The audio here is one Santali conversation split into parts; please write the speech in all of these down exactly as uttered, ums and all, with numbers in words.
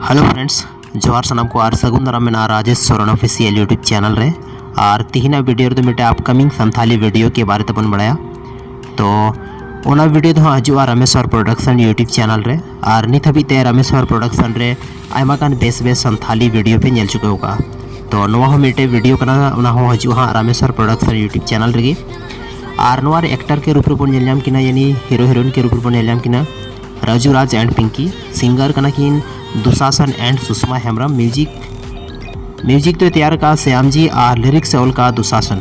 Hello friends, ᱡᱚᱦᱟᱨ ᱥᱟᱱᱟᱢ ᱠᱚ ᱟᱨ ᱥᱟᱹᱜᱩᱱ ᱫᱟᱨᱟᱢ ᱢᱮᱱᱟᱜᱼᱟ Rajesh Soren official YouTube channel ᱨᱮ᱾ ᱟᱨ ᱛᱤᱦᱤᱧᱟᱜ ᱵᱷᱤᱰᱤᱭᱳ ᱨᱮᱫᱚ ᱢᱤᱫᱴᱮᱱ ᱟᱯᱠᱟᱢᱤᱝ ᱥᱟᱱᱛᱷᱟᱞᱤ ᱵᱷᱤᱰᱤᱭᱳ ᱠᱮ ᱵᱟᱨᱮ ᱛᱮᱵᱚᱱ ᱵᱟᱲᱟᱭᱟ᱾ ᱛᱚ ᱚᱱᱟ ᱵᱷᱤᱰᱤᱭᱳ ᱫᱚ ᱦᱟᱸᱜ ᱦᱤᱡᱩᱜᱼᱟ ᱨᱟᱢᱮᱥᱣᱟᱨ ᱯᱨᱚᱰᱟᱠᱥᱚᱱ YouTube ᱪᱮᱱᱮᱞ ᱨᱮ᱾ ᱟᱨ ᱱᱤᱛ ᱦᱟᱹᱵᱤᱡ ᱛᱮ ᱨᱟᱢᱮᱥᱣᱟᱨ ᱯᱨᱚᱰᱟᱠᱥᱚᱱ ᱨᱮ ᱟᱭᱢᱟ ᱜᱟᱱ ᱵᱮᱥ ᱵᱮᱥ ᱥᱟᱱᱛᱷᱟᱞᱤ ᱵᱷᱤᱰᱤᱭᱳ ᱯᱮ ᱧᱮᱞ ᱪᱩᱠᱟᱹᱣ ᱠᱟᱜᱼᱟ᱾ ᱛᱚ ᱱᱚᱣᱟ ᱦᱚᱸ ᱢᱤᱫᱴᱮᱡ ᱵᱷᱤᱰᱤᱭᱳ ᱠᱟᱱᱟ, ᱚᱱᱟ ᱦᱚᱸ ᱦᱤᱡᱩᱜᱼᱟ ᱦᱟᱸᱜ ᱨᱟᱢᱮᱥᱣᱟᱨ ᱯᱨᱚᱰᱟᱠᱥᱚᱱ YouTube ᱪᱮᱱᱮᱞ ᱨᱮᱜᱮ᱾ ᱟᱨ ᱱᱚᱣᱟ ᱨᱮ ᱮᱠᱴᱟᱨ ᱠᱮ ᱨᱩᱯ ᱨᱮᱵᱚᱱ ᱧᱮᱞ ᱧᱟᱢ ᱠᱤᱱᱟ, ᱭᱟᱱᱤ ᱦᱤᱨᱳ ᱦᱤᱨᱳᱭᱤᱱ ᱠᱮ ᱨᱩᱯ ᱨᱮᱵᱚᱱ ᱧᱮᱞ ᱧᱟᱢ ᱠᱤᱱᱟ ᱨᱟᱡᱩ ᱨᱟᱡᱽ and ᱯᱤᱝᱠᱤ᱾ ᱥᱤᱝᱜᱟᱨ ᱠᱟᱱᱟ ᱠᱤᱱ ᱫᱩᱥᱟᱥᱚᱱ and Sushma Hembrom. Music music ᱫᱚᱭ ᱛᱮᱭᱟᱨ ᱟᱠᱟᱫᱼᱟ ᱥᱭᱟᱢ ᱡᱤ ᱟᱨ ᱞᱤᱨᱤᱠᱥ ᱮ ᱚᱞ ᱟᱠᱟᱫᱼᱟ ᱫᱩᱥᱟᱥᱚᱱ᱾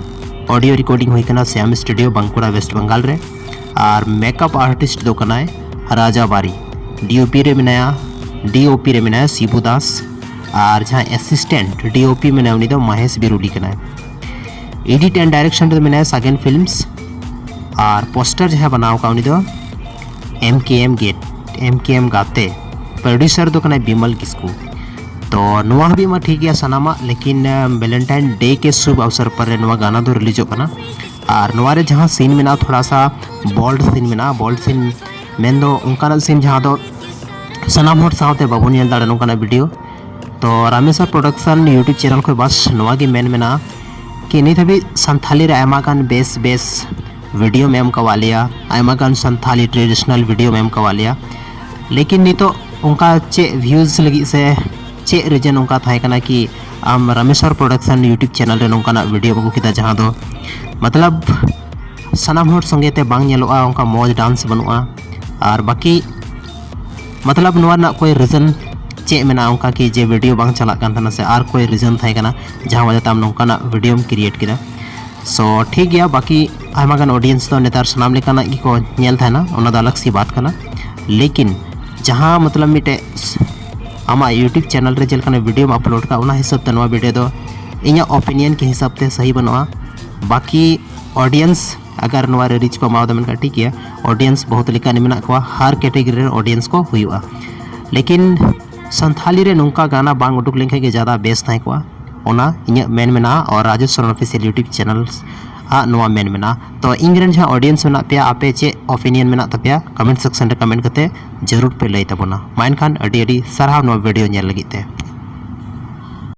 ᱚᱰᱤᱭᱳ ᱨᱮᱠᱚᱨᱰᱤᱝ ᱦᱩᱭ ᱟᱠᱟᱱᱟ ᱥᱭᱟᱢ ᱥᱴᱩᱰᱤᱭᱳ, ᱵᱟᱸᱠᱩᱲᱟ, ᱣᱮᱥᱴ ᱵᱮᱝᱜᱟᱞ ᱨᱮ᱾ ᱟᱨ ᱢᱮᱠᱟᱯ ᱟᱨᱴᱤᱥᱴ ᱫᱚ ᱠᱟᱱᱟᱭ ᱨᱟᱡᱟ ᱵᱟᱨᱤ᱾ ᱰᱤᱳᱯᱤ ᱨᱮ ᱢᱮᱱᱟᱭᱟ, ᱰᱤᱳᱯᱤ ᱨᱮ ᱢᱮᱱᱟᱭᱟ ᱥᱤᱵᱩ ᱫᱟᱥ᱾ ᱟᱨ ᱡᱟᱦᱟᱸᱭ ᱮᱥᱤᱥᱴᱮᱱᱴ ᱰᱤᱳᱯᱤ ᱢᱮᱱᱟᱭᱟ, ᱩᱱᱤ ᱫᱚ ᱢᱚᱦᱮᱥ ᱵᱤᱨᱩᱞᱤ ᱠᱟᱱᱟᱭ᱾ ᱮᱰᱤᱴ and direction ᱨᱮ ᱢᱮᱱᱟᱭᱟ ᱥᱟᱜᱮᱱ ᱯᱷᱤᱞᱢᱥ᱾ ᱟᱨ ᱯᱳᱥᱴᱟᱨ ᱡᱟᱦᱟᱸᱭ ᱵᱮᱱᱟᱣ ᱟᱠᱟᱫ, ᱩᱱᱤ ᱫᱚ ᱮᱢ ᱠᱮ ᱮᱢ ᱜᱮᱴ, ᱮᱢ ᱠᱮ ᱮᱢ ᱜᱟᱛᱮ᱾ ᱯᱨᱚᱰᱭᱩᱥᱟᱨ ᱫᱚ ᱠᱟᱱᱟᱭ ᱵᱤᱢᱚᱞ ᱠᱤᱥᱠᱩ᱾ ᱛᱚ ᱱᱚᱣᱟ ᱦᱟᱹᱵᱤᱡ ᱢᱟ ᱴᱷᱤᱠ ᱜᱮᱭᱟ ᱥᱟᱱᱟᱢᱟᱜ, ᱞᱮᱠᱤᱱ ᱟᱢ, ᱵᱷᱮᱞᱮᱱᱴᱟᱭᱤᱱ ᱰᱮ ᱠᱮ ᱥᱩᱵᱷ ᱚᱵᱥᱚᱨ ᱯᱟᱨ ᱨᱮ ᱱᱚᱣᱟ ᱜᱟᱱᱟ ᱫᱚ ᱨᱤᱞᱤᱡᱚᱜ ᱠᱟᱱᱟ᱾ ᱟᱨ ᱱᱚᱣᱟ ᱨᱮ ᱡᱟᱦᱟᱸ ᱥᱤᱱ ᱢᱮᱱᱟᱜᱼᱟ, ᱛᱷᱚᱲᱟ ᱥᱟ ᱵᱳᱞᱰ ᱥᱤᱱ ᱢᱮᱱᱟᱜᱼᱟ᱾ ᱵᱳᱞᱰ ᱥᱤᱱ ᱢᱮᱱᱫᱚ ᱚᱱᱠᱟᱱᱟᱜ ᱥᱤᱱ ᱡᱟᱦᱟᱸ ᱫᱚ ᱥᱟᱱᱟᱢ ᱦᱚᱲ ᱥᱟᱶᱛᱮ ᱵᱟᱵᱚᱱ ᱧᱮᱞ ᱫᱟᱲᱮᱭᱟᱜᱼᱟ ᱱᱚᱝᱠᱟᱱᱟᱜ ᱵᱷᱤᱰᱤᱭᱳ᱾ ᱛᱚ ᱨᱟᱢᱮᱥᱣᱟᱨ ᱯᱨᱚᱰᱟᱠᱥᱚᱱ YouTube ᱪᱮᱱᱮᱞ ᱠᱷᱚᱱ ᱵᱟᱥ ᱱᱚᱣᱟ ᱜᱮ ᱢᱮᱱ ᱢᱮᱱᱟᱜᱼᱟ ᱠᱤ ᱱᱤᱛ ᱦᱟᱹᱵᱤᱡ ᱥᱟᱱᱛᱷᱟᱞᱤ ᱨᱮ ᱟᱭᱢᱟ ᱜᱟᱱ ᱵᱮᱥ ᱵᱮᱥ ᱵᱷᱤᱰᱤᱭᱳᱢ ᱮᱢ ᱠᱟᱣᱟᱫ ᱞᱮᱭᱟ, ᱟᱭᱢᱟ ᱜᱟᱱ ᱥᱟᱱᱛᱷᱟᱞᱤ ᱴᱨᱮᱰᱤᱥᱚᱱᱟᱞ ᱵᱷᱤᱰᱤᱭᱳᱢ ᱮᱢ ᱠᱟᱣᱟᱫ ᱞᱮᱭᱟ, ᱞᱮᱠᱤᱱ ᱱᱤᱛᱚᱜ ᱚᱱᱠᱟ ᱪᱮᱫ ᱵᱷᱤᱭᱩᱡᱽ ᱞᱟᱹᱜᱤᱫ ᱥᱮ ᱪᱮᱫ ᱨᱤᱡᱮᱱ ᱚᱱᱠᱟ ᱛᱟᱦᱮᱸ ᱠᱟᱱᱟ ᱠᱤ ᱟᱢ ᱨᱟᱢᱮᱥᱣᱟᱨ ᱯᱨᱚᱰᱟᱠᱥᱚᱱ YouTube ᱪᱮᱱᱮᱞ ᱨᱮ ᱱᱚᱝᱠᱟᱱᱟᱜ ᱵᱷᱤᱰᱤᱭᱳᱢ ᱟᱹᱜᱩ ᱠᱮᱫᱟ ᱡᱟᱦᱟᱸ ᱫᱚ ᱢᱚᱛᱞᱚᱵ ᱥᱟᱱᱟᱢ ᱦᱚᱲ ᱥᱚᱸᱜᱮ ᱛᱮ ᱵᱟᱝ ᱧᱮᱞᱚᱜᱼᱟ, ᱚᱱᱠᱟ ᱢᱚᱡᱽ ᱰᱟᱱᱥ ᱵᱟᱹᱱᱩᱜᱼᱟ? ᱟᱨ ᱵᱟᱹᱠᱤ ᱢᱚᱛᱞᱚᱵ ᱱᱚᱣᱟ ᱨᱮᱱᱟᱜ ᱠᱳᱭ ᱨᱤᱡᱮᱱ ᱪᱮᱫ ᱢᱮᱱᱟᱜᱼᱟ ᱚᱱᱠᱟ ᱠᱤ ᱡᱮ ᱵᱷᱤᱰᱤᱭᱳ ᱵᱟᱝ ᱪᱟᱞᱟᱜ ᱠᱟᱱ ᱛᱟᱦᱮᱱᱟ ᱥᱮ ᱟᱨ ᱠᱳᱭ ᱨᱤᱡᱮᱱ ᱛᱟᱦᱮᱸ ᱠᱟᱱᱟ ᱡᱟᱦᱟᱸ ᱣᱟᱡᱟ ᱛᱮ ᱟᱢ ᱱᱚᱝᱠᱟᱱᱟᱜ ᱵᱷᱤᱰᱤᱭᱳᱢ ᱠᱨᱤᱭᱮᱴ ᱠᱮᱫᱟ? ᱥᱳ ᱴᱷᱤᱠ ᱜᱮᱭᱟ, ᱵᱟᱹᱠᱤ ᱟᱭᱢᱟ ᱜᱟᱱ ᱚᱰᱤᱭᱮᱱᱥ ᱫᱚ ᱱᱮᱛᱟᱨ ᱥᱟᱱᱟᱢ ᱞᱮᱠᱟᱱᱟᱜ ᱜᱮᱠᱚ ᱧᱮᱞ ᱛᱟᱦᱮᱱᱟ, ᱚᱱᱟ ᱫᱚ ᱟᱞᱟᱜᱽ ᱥᱤ ᱵᱟᱛ ᱠᱟᱱᱟ᱾ ᱞᱮᱠᱤᱱ ᱡᱟᱦᱟᱸ ᱢᱚᱛᱞᱚᱵ ᱢᱤᱫᱴᱮᱡ ᱟᱢᱟᱜ YouTube ᱪᱮᱱᱮᱞ ᱨᱮ ᱪᱮᱫ ᱞᱮᱠᱟᱱᱟᱜ ᱵᱷᱤᱰᱤᱭᱳᱢ ᱟᱯᱞᱳᱰ ᱠᱟᱜᱼᱟ, ᱚᱱᱟ ᱦᱤᱥᱟᱹᱵ ᱛᱮ ᱱᱚᱣᱟ ᱵᱷᱤᱰᱤᱭᱳ ᱫᱚ ᱤᱧᱟᱹᱜ ᱚᱯᱤᱱᱤᱭᱚᱱ ᱠᱮ ᱦᱤᱥᱟᱹᱵ ᱛᱮ ᱥᱟᱹᱦᱤ ᱵᱟᱹᱱᱩᱜᱼᱟ᱾ ᱵᱟᱹᱠᱤ ᱚᱰᱤᱭᱮᱱᱥ ᱟᱜᱟᱨ ᱱᱚᱣᱟ ᱨᱮ ᱨᱤᱪ ᱠᱚ ᱮᱢᱟᱣᱫᱟ ᱢᱮᱱᱠᱷᱟᱱ ᱴᱷᱤᱠ ᱜᱮᱭᱟ, ᱚᱰᱤᱭᱮᱱᱥ ᱵᱚᱦᱩᱛ ᱞᱮᱠᱟᱱ ᱢᱮᱱᱟᱜ ᱠᱚᱣᱟ, ᱦᱟᱨ ᱠᱮᱴᱮᱜᱚᱨᱤ ᱨᱮᱱ ᱚᱰᱤᱭᱮᱱᱥ ᱠᱚ ᱦᱩᱭᱩᱜᱼᱟ᱾ ᱞᱮᱠᱤᱱ ᱥᱟᱱᱛᱷᱟᱞᱤ ᱨᱮ ᱱᱚᱝᱠᱟ ᱜᱟᱱᱟ ᱵᱟᱝ ᱩᱰᱩᱠ ᱞᱮᱱᱠᱷᱟᱱ ᱜᱮ ᱡᱟᱫᱟ ᱵᱮᱥ ᱛᱟᱦᱮᱸ ᱠᱚᱜᱼᱟ, ᱚᱱᱟ ᱤᱧᱟᱹᱜ ᱢᱮᱱ ᱢᱮᱱᱟᱜᱼᱟ᱾ ᱟᱨ Rajesh Soren official YouTube channel ᱟᱜ ᱱᱚᱣᱟ ᱢᱮᱱ ᱢᱮᱱᱟᱜᱼᱟ᱾ ᱛᱚ ᱤᱧ ᱨᱮᱱ ᱡᱟᱦᱟᱸ audience ᱢᱮᱱᱟᱜ ᱯᱮᱭᱟ, ᱟᱯᱮ ᱪᱮᱫ opinion ᱢᱮᱱᱟᱜ ᱛᱟᱯᱮᱭᱟ, comment section ᱨᱮ comment ᱠᱟᱛᱮ ᱡᱟᱹᱨᱩᱲ ᱯᱮ ᱞᱟᱹᱭ ᱛᱟᱵᱚᱱᱟ᱾ ᱢᱟ ᱮᱱᱠᱷᱟᱱ ᱟᱹᱰᱤ ᱟᱹᱰᱤ ᱥᱟᱨᱦᱟᱣ ᱱᱚᱣᱟ video ᱧᱮᱞ ᱞᱟᱹᱜᱤᱫ ᱛᱮ᱾